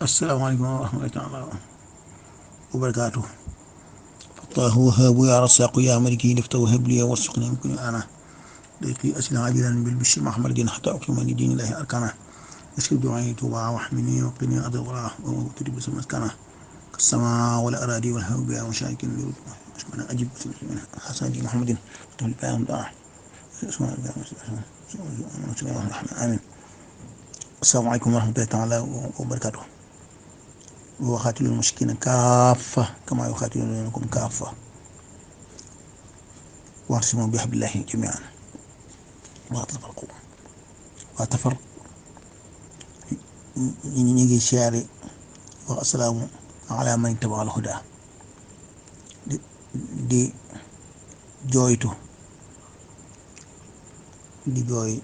asalaamaaleykum wa rahmatullaahi taala wa barakaatuh. fattaahu wahaabu yaa rasaaqu yaa maliki lifta wa hab li warzuqni min kulli ana dayqi asila ajilan bil bishri mahmadin hatta uqima li dinillahi arkana askib du'aa'i tuuba wa ahmini wa qini adal wara wa utri bi samaskana kasama wal aradi wal hawbi wa shakin li asmana ajib min hasani muhammadin tul bayam da amin. asalaamaaleykum wa rahmatullaahi taala wa barakaatuh. وقاتلوا المشركين كافة كما يقاتلونكم كافة واعتصموا بحبل الله جميعا ولا تفرقوا ñi siyaare wa asalaamu ala man ittaba al huda di jooytu di jooy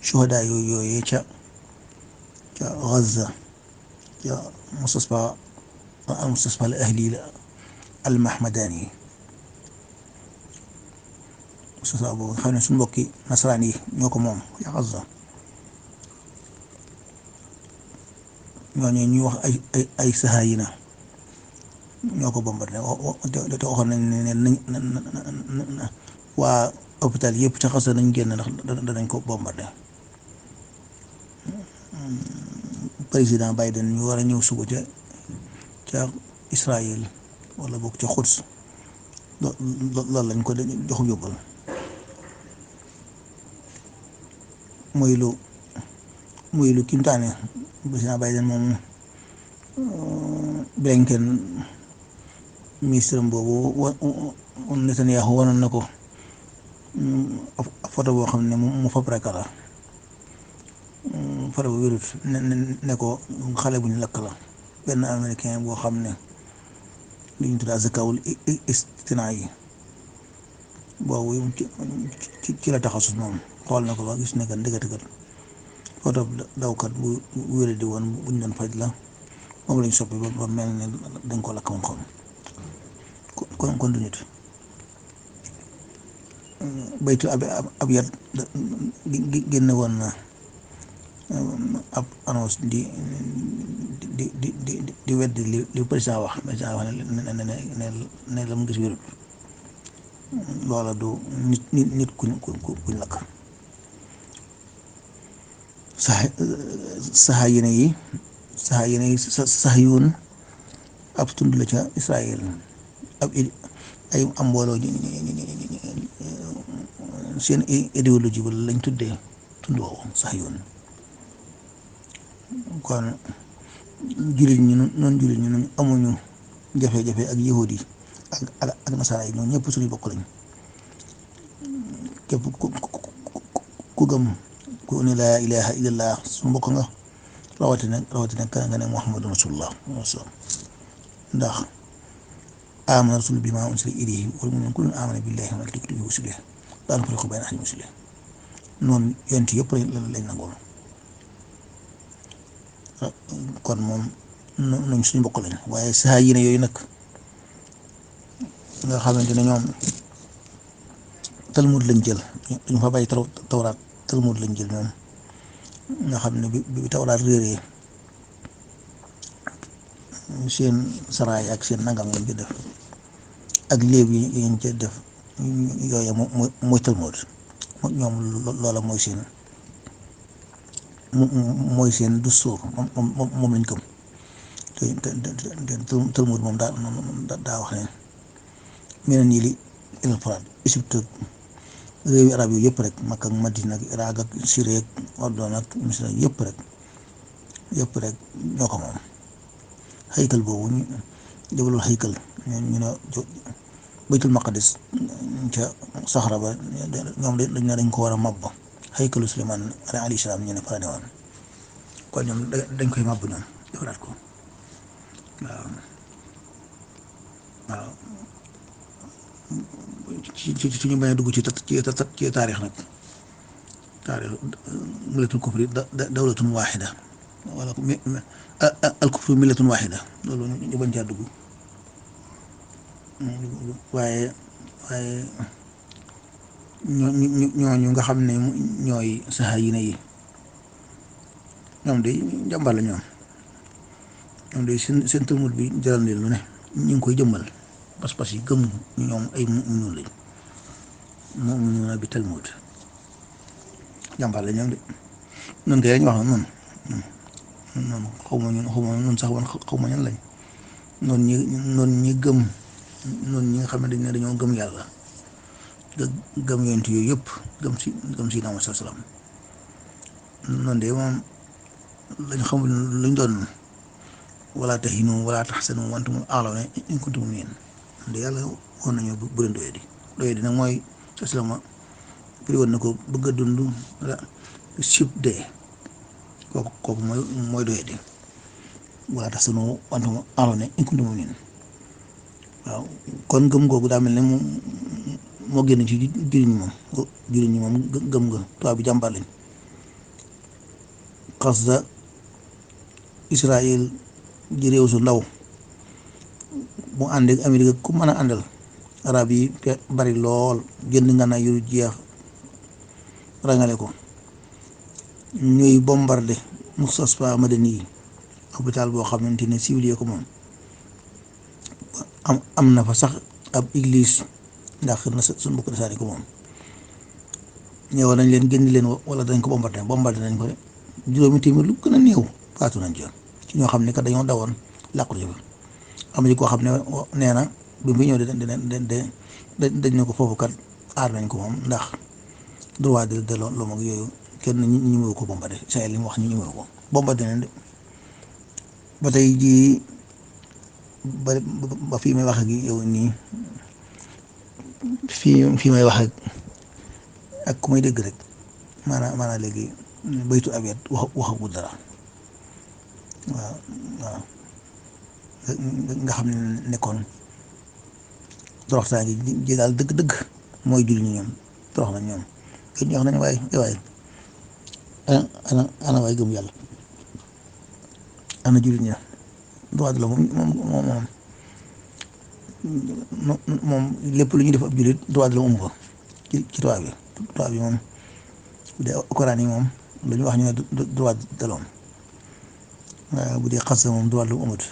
shuhada yooyu ca Gaza ca mustasfa al ahli al mahmadani mustasfa boobu nga xam ne suñu mbokki nasaraan yi ñoo ko moom ya Gaza ñooñu ñuy wax ay sahaayina ñoo ko bombardé te waxoon nañ ne waa hôpital yëpp ca Gaza nañ génn ndax danañ ko bombardé. président Biden ñu war a ñëw suba ca Israël wala boog ca Quds loolu lañ ko jox yóbbal muy lu kimtaane. président Biden moom Blinken ministre boobu Netanyahu wanoon na ko photo boo xam ne mu fab rek la photo bu wérut ne ko xale bu ñu lakk la benn américain boo xam ne li ñu tudd azakawul istinaa yi boobu ci la taxasus moom xool na ko ba gis ne que ndëgëtëgët photo dawkat bu wéré di woon bu ñu doon faj la moom lañ soppi ba mel ne dañ ko lakk moom xam kon du nit. baytul abyad génne woon na ab annonce di weddi li président wax ne la mu gis wérut loola du nit kuñ lakk. sahaayina yi sahayun ab tund la ca Israël ay am mbooloo seen idéologie ba lañ tuddee tund woowu sahayun. kon jullit ñi noonu amuñu jafe-jafe ak yahudi yi ak nasara yi ñoom ñëpp suñu bokk lañ. képp ku gëm ku ne laa ilaha illallah suñu mbokk nga rawatina nga ne muhammadu rasulullah ndax amana rasul bi ma unsila ilayhi wal mu'minun kullun amana billahi wa malaikatihi wa rusulihi laa nufarriqu bayna ahadin min rusulihi noonu yonent yëpp lañ nangoon. kon moom nañ suñu mbokk lañ waaye saa yi ne yooyu nag nga xamante ne ñoom talmud lañ jël duñ fa bàyyi tawraat talmud lañ jël ñoom nga xam ne bi tawraat réeree seen saraay ak seen nangam lañ ci def ak léeb yi ñu ci def yooyu mooy talmud ñoom loola mooy seen dustuur moom lañ gëm te talmud moom daa wax ne meneen yi li ilal Furaat Égypte réewi arab yi yëpp rek Makka ak Madina ak Irak ak Syrie ak Ordon ak Misra yëpp rek ñoo ko moom. xaykal boobu ñu jëbalul xaykal ñu ne baytul maqdis ca Saxara ba ñoom dañ ko war a màbb xaykalu Suleymaan alayhi salaam ñu ne fa la newoon kon ñoom dañ koy màbb ñoom defaraat ko waaw ci ñu bañ a dugg ci taarix nag taarix millatul kufri dawlatun waaxida wala al kufru millatun waaxida loolu ñu bañ caa dugg waaye ñooñu nga xam ne ñooy sahaayina yi ñoom de jàmbaar la ñoom ñoom de seen Talmud bi jaral leen lu ne ñu ngi koy jëmmal pas-pas yi gëm ñoom ay mu'minuun lañ mu'minuuna bi Talmud jàmbaar la ñoom de noonu kay lañ wax noonu noonu xaw ma ñun sax woon xaw ma ñan lañ noonu ñi gëm noonu ñi nga xam ne dañ ne dañoo gëm yàlla gëm yonent yooyu yëpp gëm si Muhammad sallallahu alayhi wa sallam noonu de moom lañ xamul luñ doon wala tahinu wala tahzanu wa antumul a'lawna in kuntum mu'minin de yàlla woon nañu bu leen doyadi nag mooy sallallahu firi woon na ko bëgg a dund sib dee kooku mooy doyadi wala tahzanu wa antumul a'lawna in kuntum mu'minin waaw kon gëm googu daa mel ne moo génn ci jullit ñi moom gëm nga tubaab bi jàmbaar lañ xasda Israël ji réew su ndaw mu ànd ak Amérique ku mën a àndal arab yi bari lool jënd nga na yu jeex rangale ko ñuy bombardé Moustapha Madani yi hôpital boo xamante ne civil ko moom am na fa sax ab église ndax na suñu mbokk desaani ko moom ñëwoon nañ leen génn leen wala dañ ko bombardé nañ ko de juróomi téeméer lu gën a néew faatu nañ ci ñoo xam ne kat dañoo dawoon làqu ci am na ci koo xam ne nee na bi mu ñëw dañ ne ko foofu kat aar nañ ko moom ndax droit de l'homme ak yooyu kenn ñu ñëwee ko bombardé Israël li mu wax ñu ñëwee ko bombardé nañ de ba tey jii ba fii may wax ak yow nii fii may wax ak ku may dégg rek maanaam léegi baytu abiyat waxagul dara waaw nga xam ne nekkoon toroxtaan gi daal dëgg-dëgg mooy julli ñi ñoom torox na ñoom ñu wax nañ waaye ana waay gëm yàlla ana julli ñi droit de l'homme moom lépp lu ñu def ab jullit droit de l'homme amu fa ci tubaab bi moom bu dee Alxuraan yi moom lu ñu wax ñu ne droit de l'homme waaye bu dee xas moom droit de l'homme amut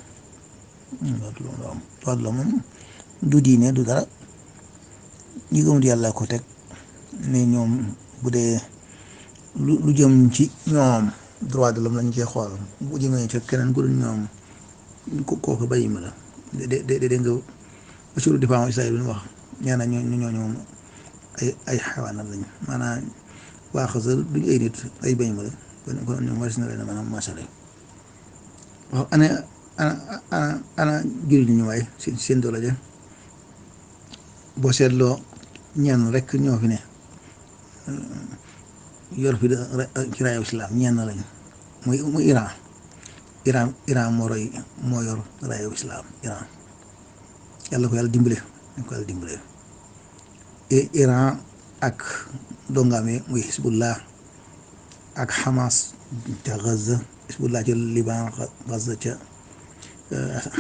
droit de l'homme moom du diine du dara ñi gëmut yàlla ko teg ne ñoom bu dee lu jëm ci ñoom droit de l'homme lañ cee xool bu jëmee ci keneen ku dul ñoom kooku bàyyi ma la de nga sur défense Israël bi ñu wax nee na ñooñu moom ay xawaanat lañ maanaam waa xasa duñu ay nit ay bañ ma la kon ñoom war na leen maanaam masale waaw ana jullit ñu waay seen doole ja boo seetloo ñenn rek ñoo fi ne yor fi ci raayu islam ñenn lañ muy Iran moo yor raayu islam Iran yàlla ko yàlla dimbale Iran ak dongaame muy Hezbollah ak Hamas ca Gaza Hezbollah ca Liban Gaza ca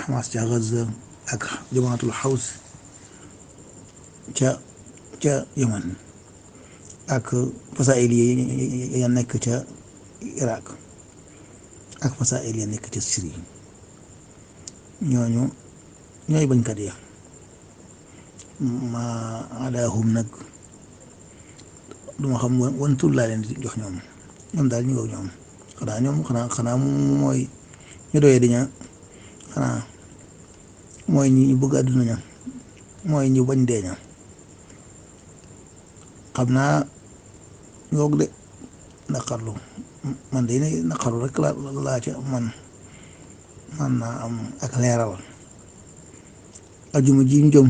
Hamas ca Gaza ak jamaatul Haws ca Yaman ak fasaa'il yi ya nekk ca Irak ak fasaa'il ya nekk ca Syrie ñooy bañkat ya ma adaahum nag duma xam wan tur laa leen di jox ñoom daal ñu ngoog ñoom xanaa mooy ñu doyee di ña xanaa mooy ñi bëgg àdduna ña mooy ñu bañ dee ña xam naa ñoog de naqarlu man de ne naqarlu rek laa ca man naa am ak leeral ajuma ji njëm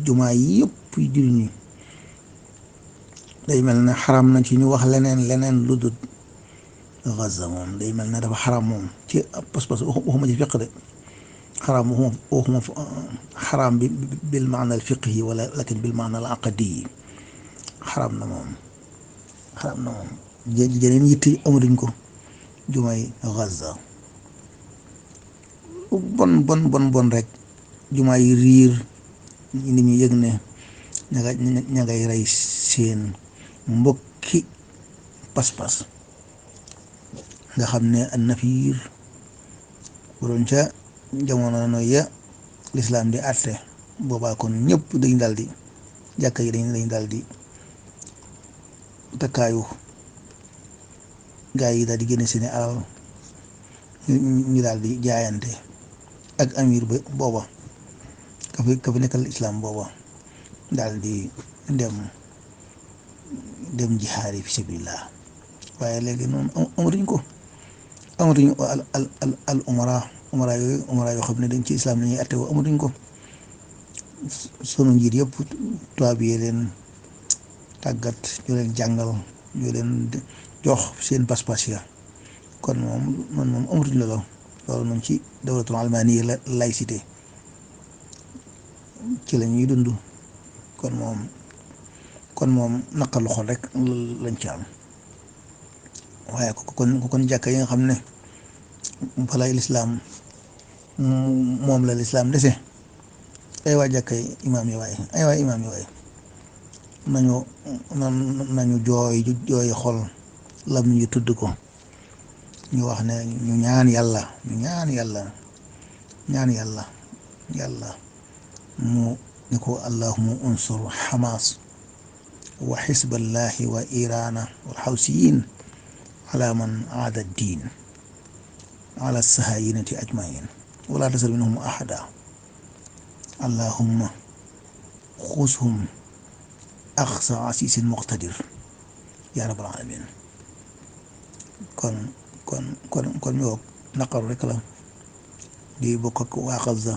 jumaa yi yëpp yu jullit ñi day mel ne xaram na ci ñu wax leneen lu dul Gaza moom day mel ne dafa xaram moom ci pas-pas waxuma ci fiq de xaram waxuma xaram bi bil maana al fiqhi wala lakin bil maana al aqdi xaram na moom jeneen yitti amatuñ ko jumaay Gaza bon rek jumaa yi riir nit ñi yëg ne ña ngay rey seen mbokki pas-pas nga xam ne an nafiir bu doon ca jamono no ya lislaam di àtte boobaa kon ñëpp dañ daal di jàkka yi dañ daal di takkaayu gaa yi daal di génne seeni alal ñu daal di jaayante ak amir ba booba ka fi nekkal islam booba daal di dem jihaari fi sabilillah waaye léegi noonu amatuñ ko al umara yoo xam ne dañ ci islam la ñuy atte woo amatuñ ko sunu njiit yëpp tubaab yi leen tàggat ñu leen jàngal ñu leen jox seen pas-pas ya kon moom amatuñ loolu noonu ci dawlatul almaaniya la laïcité ci la ñuy dund kon moom naqalu xol rek lañ ci am waaye kon jàkka yi nga xam ne falay lislaam moom la lislaam dese ay waa jàkka yi imaam yi waaye nañu jooy xol lam ñu tudd ko ñu wax ne ñu ñaan yàlla mu ni ko allahumma unsur Hamas wa xisballahi wa irana wal xawsiyin ala man aada diin ala sahayinati ajmain wala tasal minhum ahada allahumma xushum axsa asisin muqtadir ya rabbal alamin kon yow naqaru rek la di bokk ak waa Gaza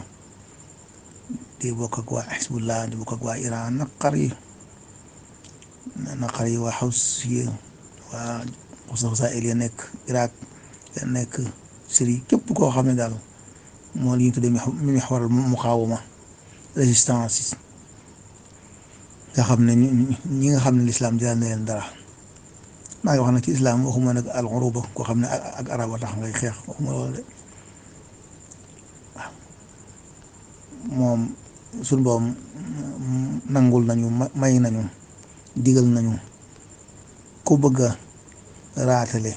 di bokk ak waa Hizbullah di bokk ak waa Iran naqar yi waa Hawsi waa Israël ya nekk Irak ya nekk Syrie képp koo xam ne daal moo li ñu tuddee mihwar muqaawama résistance nga xam ne ñi nga xam ne lislaam jaral na leen dara maa ngi wax nag ci islam waxuma nag al uruba koo xam ne ak arab a tax ngay xeex waxuma loolu de waaw moom suñ boom nangul nañu may nañu digal nañu ku bëgg a raatale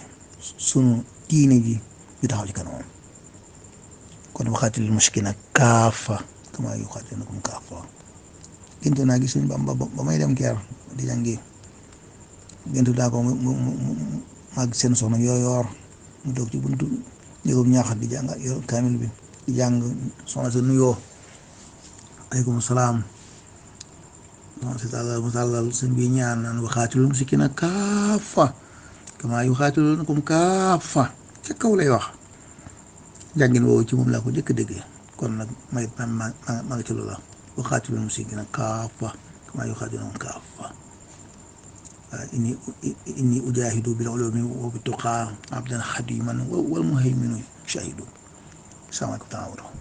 sunu diine ji ñu taxaw ci kanamam kon waxaatil mushkina kaafa kama yuqaatilukum kaafa géntu naa gis suñu Bamba ba may dem Caire di jàngi géntu daa ko mag seen soxna yooyoor mu toog ci buntu néegum ñaaxat di jàng yor kaamil bi di jàng soxna sa nuyoo aleykum salaam si tàllal sëñ bi ñaan naan waxaatilul mushkina kaafa kama yuqaatilukum kaafa ca kaw lay wax jàngin woowu ci moom laa ko jëkk déggee kon nag maa ngi ci loola waxaatilul mushrikiina kaaffa kamaa yuqaatilukum kaaffa inni ujaahidu bil ulumi wa bit tuqaa abdan xadiman wal muhayminu shahidu. Asalaamaaleykum.